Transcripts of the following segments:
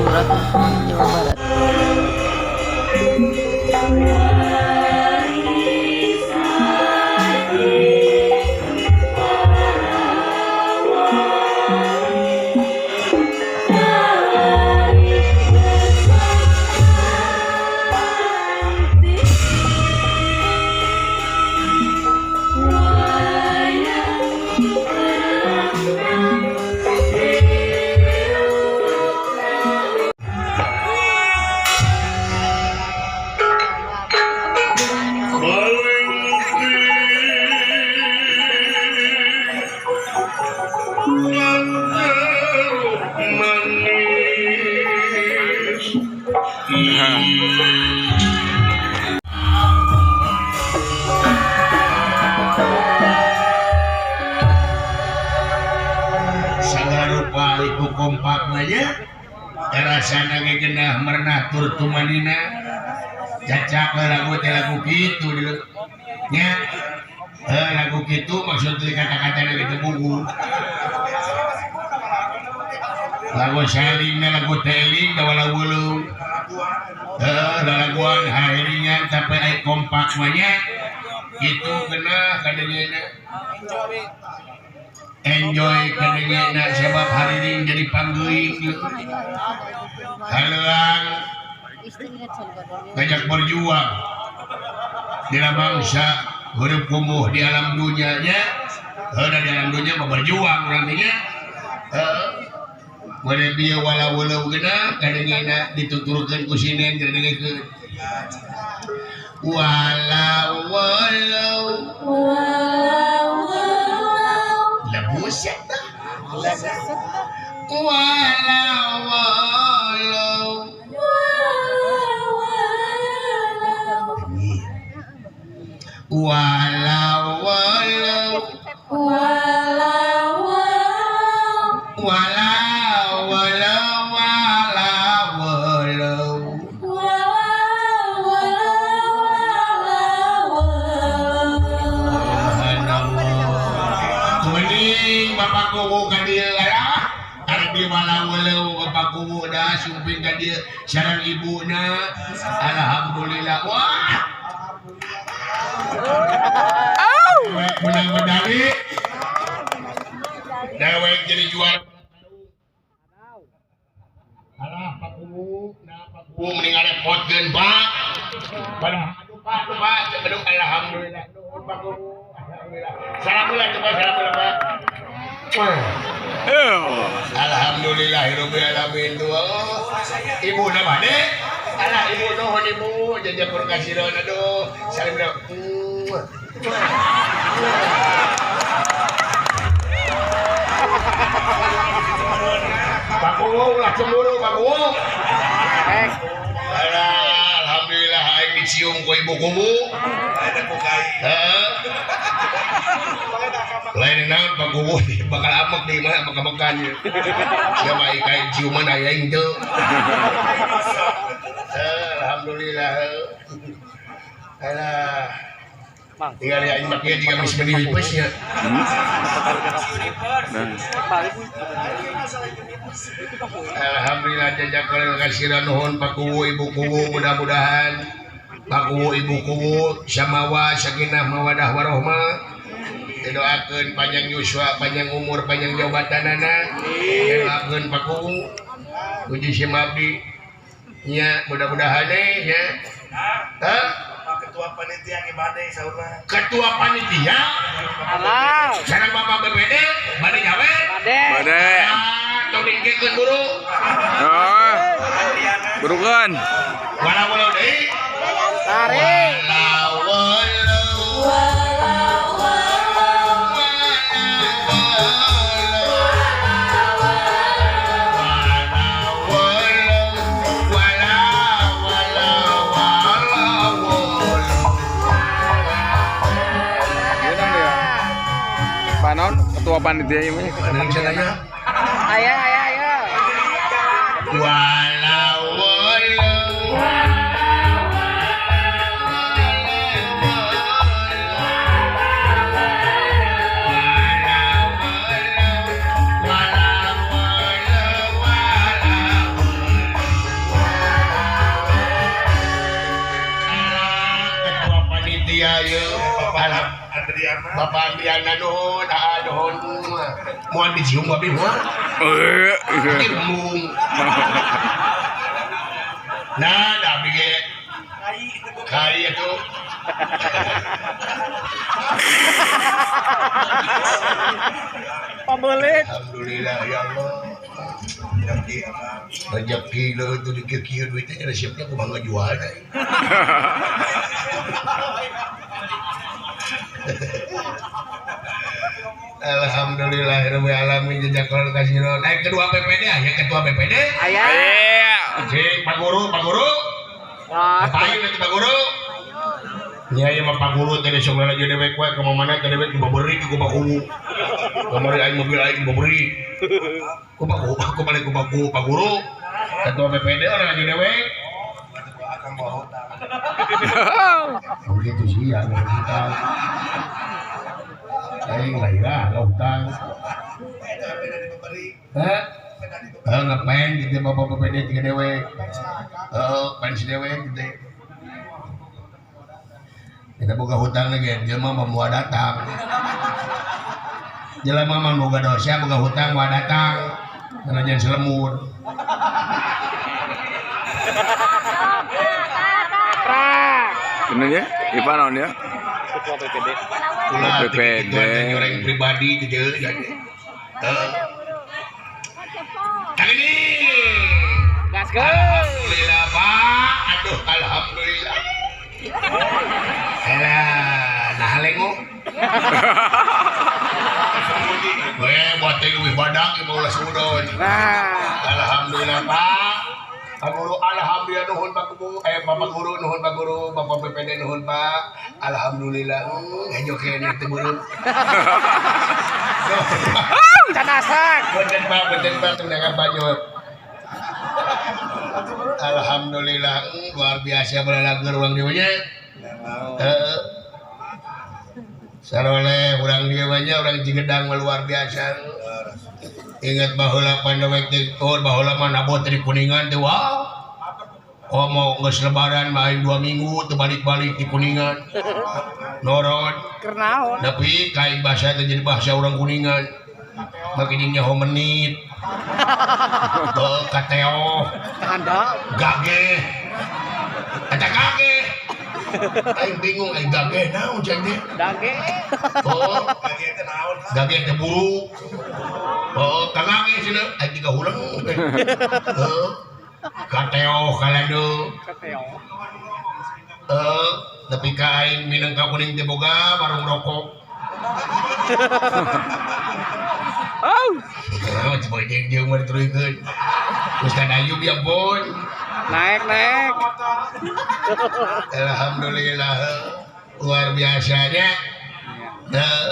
Kelurahan Jawa Barat. Sagala rupa iku kompak mah nya rasana ge genah merenah tur tumanina cacak lagu teh lagu kitu nya lagu kitu maksud teh kata-katana kitu buku lagu saling lagu teling da walaweuleuh lalaguan harinya tapi ai kompak mah nya kitu genah kadengena enjoy kadengena sebab hari ini jadi panggeuing haluang ngajak berjuang dina bangsa huruf kumuh di alam dunia nya heuh di alam dunia mah berjuang urang teh nya heuh made bieu walaweuleuh geuna kadengena dituturkeun ku sinen kadengekeun walaweuleuh buset dah. Walau walau walau walau walau walau walau mending bapak kuwu ka dieu lah arek di walaweuleuh bapak kuwu dah sumping ka dieu sareng ibuna alhamdulillah wah menang medali dewek jadi juara alah Pak Kuwu nah Pak Kuwu mending ngarepotkeun Pak padahal aduh Pak aduh Pak aduh alhamdulillah nuhun Pak Kuwu alhamdulillah salam heula coba salam heula Pak. Alhamdulillahirabbil alamin. Ibu na bade alah ibu nuhun ibu jajapur kasiron aduh salim heula. Pak Kuwu ulah cemburu Pak Kuwu. Alah alhamdulillah aing dicium ku ibu kuwu. Heeh. Lain naon Pak Kuwu bakal amek di mah amek-amekan. Sia mah aing ciuman aing teu. Alhamdulillah. Alah. Tinggal aing mah kieu jiga geus meuni wipes nya. Alhamdulillah jajakeun kasira nuhun Pak Kuwu Ibu Kuwu mudah-mudahan Pak Kuwu Ibu Kuwu samawa sakinah mawadah warohmah didoakeun panjang yuswa panjang umur panjang jabatanana didoakeun Pak Kuwu puji sim abdi nya mudah-mudahan nya hah ketua panitia ge bade saurna ketua panitia alah sareng Bapak BPD bade nyawe bade tong dikekeun buru oh burukeun walau-walau deui tarik ketua panitia ini. Ayo ayo ayo. Walau walau Bapak Andriana nuhun, aa nuhun. Moal dicium abi moal. Embung. Nah, da abdi ge kai atuh. Pabelit. Alhamdulillah ya Allah. Rezeki leuh teu dikieu-kieu duitnya resepnya kumaha ngajualna. Alhamdulillahirabbil alamin jazakallahu katsiran. Kedua BPD aya ketua BPD? Aya. Cik Pak Guru, Pak Guru. Wah. Payu nanti Pak Guru. Nya ieu mah Pak Guru teh sok lalajo dewek we ka mana teh dewek dibaberi ku Pak Guru. Kamari aing mobil aing dibaberi. Ku Pak Guru, ku balik ku Pak Guru, Pak Guru. Ketua BPD orang lalajo dewek. Oh gitu sih ya, hutang. Aing lah hutang. Hah? Ngapain gitu bapak BPD tiga dewek. Heeh, pensi dewek gitu. Kita boga hutang lagi, jelema mah moal datang. Jelema mah boga dosa, boga hutang moal datang. Sanajan selemur. Bener ya? Ipa naon ya? Ketua BPD. Ulah BPD. Orang pribadi gitu ya. Kali ini. Gaskeun. Alhamdulillah Pak. Aduh alhamdulillah. Alah, nah lengo. Weh, buat teh leuwih badak ieu mah ulah sudon. Nah. Alhamdulillah Pak. Pak Guru alhamdulillah nuhun Pak Guru, Bapak Guru nuhun Pak Guru, Bapak BPD nuhun Pak. Alhamdulillah hejo keneh teu beureum. Canasak. Punten Pak, punten Pak tundangan baju. Alhamdulillah luar biasa balalager urang dieu nya. Heeh. Saroleh urang dieu mah nya urang Cigedang mah luar biasa. Ingat baheula pandewek teh, oh baheula mah nabot di Kuningan teh wah. Oh mau geus lebaran mah aing 2 minggu teu balik-balik di Kuningan. Norot. Keur naon? Tapi kain bahasa teh jadi bahasa urang Kuningan. Make jeung nyaho menit. Tuh kateo. Tanda. Gage. Eta gage. Aing bingung aing gage naon cek teh? Gage. Oh, gage teh naon? Gage teh buru. Oh, kagage cenah aing tiga huleng. Heuh. Kateo kalado. Kateo. Heuh, tapi ka aing minang ka kuning teh boga warung rokok. Oh. Oh, coba jeung-jeung mah diteruykeun. Ustaz Ayub ya pun. Naik, naik. Alhamdulillah luar biasanya. Nah,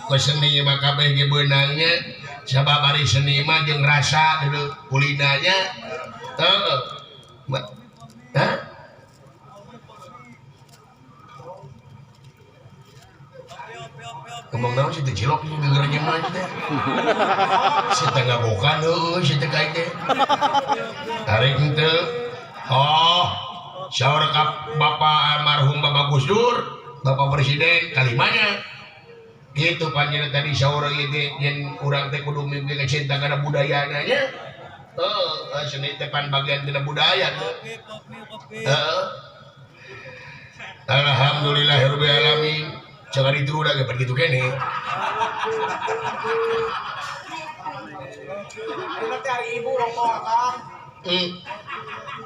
ku seni mah kabeh ge beunangnya. Sabab ari seni mah jeung rasa dulu kulinanya. Heeh. Hah? Ngomong naon sih teh cilok gegernya mah teh. Si teh ngabokan heueuh si teh kain teh. Tarik henteu. Oh, saur ka Bapak almarhum Bapak Gus Dur, Bapak Presiden kalimanya. Gitu panjenengan tadi saur ieu teh yen urang teh kudu mimpi cinta kana budayana nya. Heuh, seni teh pan bagian tina budaya teh. Heeh. Alhamdulillahirabbil alamin. Jangan itu udah kayak begitu kene.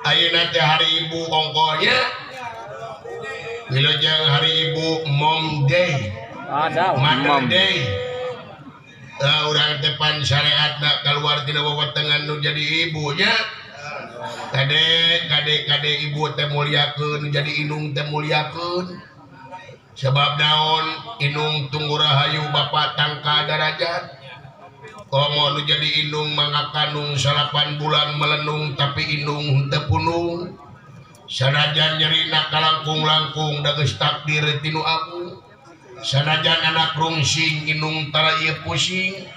Ayeuna teh hari ibu ongkohnya. Wilujeng hari ibu Mom Day. Ada. Mother Day. Urang teh pan syariatna keluar tina wewetengan nu jadi ibunya. Kade kade kade ibu teh muliakeun, jadi indung teh muliakeun. Sebab naon indung tunggu rahayu bapak tangka darajat. Komo nu jadi indung mangakanung 8 bulan melenung tapi indung henteu punung. Sanajan nyerina kalangkung-langkung da geus takdir tinu agung. Sanajan anak rungsing indung tara ieu pusing.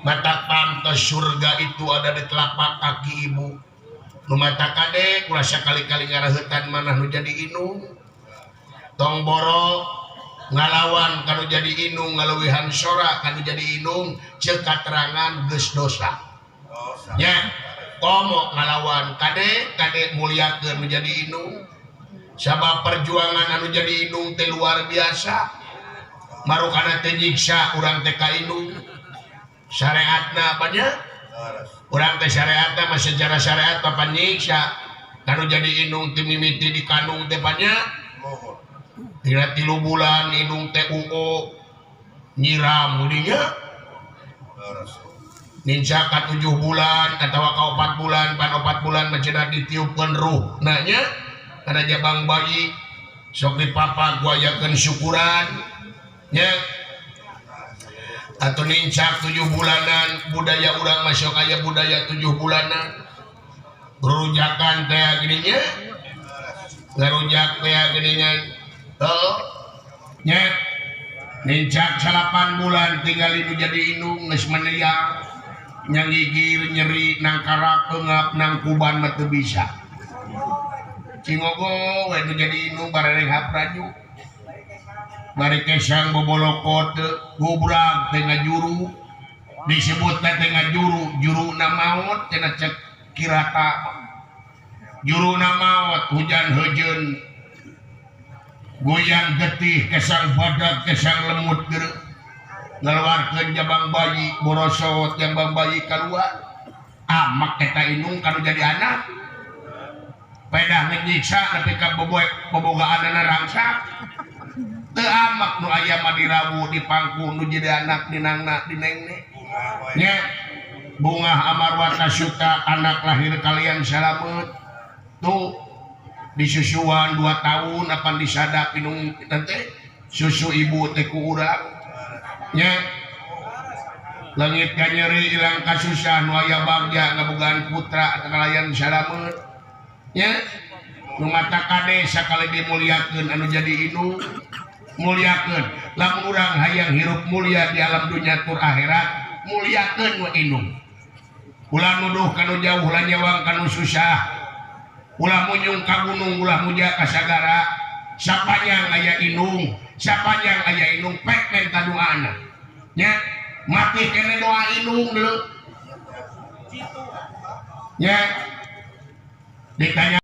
Mata pantes surga itu ada di telapak kaki ibu. Nu mata kade ulah sakali-kali ngaraheutan manah nu jadi indung. Tong boro Ngalawan kanu jadi inung ngaluwihan sora kanu jadi inung ceuk katerangan geus dosa. Nya komo ngalawan kade kade muliakeun nu jadi inung. Sabab perjuangan anu jadi inung teh luar biasa. Marukana teh nyiksa urang teh ka inung. Syariatna apa nya? Urang teh syariatna mah secara syariat apa nyiksa. Kanu jadi inung teh mimiti di kandung teh nya tina 3 bulan inung teh uo nyiram dinya. Nincak ka 7 bulan atawa ka 4 bulan pan 4 bulan mah cenah ditiupkeun ruh na nya kana jabang bayi sok dipapa guayakeun syukuran nya. Atau nincak 7 bulanan budaya urang mah sok aya budaya 7 bulanan rujakan teh gininya ngarujak teh gininya heuh nya. Nincak 8 bulan tinggal nu jadi inung geus meneliang nyangigir nyeri nangkarak eungap nangkuban mah teu bisa cingogo we nu jadi inung bareng hapraju bari kesang bobolokot gubrag teh ngajuru disebut teh ngajuru juruna maot cenah cek kirata juruna maot hujan heujeun goyang getih kesang badag kesang lemut geureuh ngaluarkeun jabang bayi borosot jabang bayi kaluar amak eta inung kanu jadi anak pedah nyiksa nepi ka bobogaanana rangsak teu amak nu aya mah dirawu dipangku nu jadi anak dinangna dinengne nya. Bungah amarwata suta anak lahir kalian salamet tuh disusuan 2 tahun apan disadap inung teh susu ibu teh ku urang nya. Leungit ka nyeri ilang kasusah nu aya bagja ngabogaan putra kalayan salamet nya. Nu mata kade sakali dimuliakeun anu jadi inung muliakeun lamun urang hayang hirup mulia di alam dunya tur akhirat muliakeun we inung. Ulah nuduh kanu jauh ulah nyawang kanu susah ulah munyung ka gunung ulah muja ka sagara sapanjang aya inung sapanjang aya inung pek menta doana nya mati kene doa inung deuleu nya. Ditanya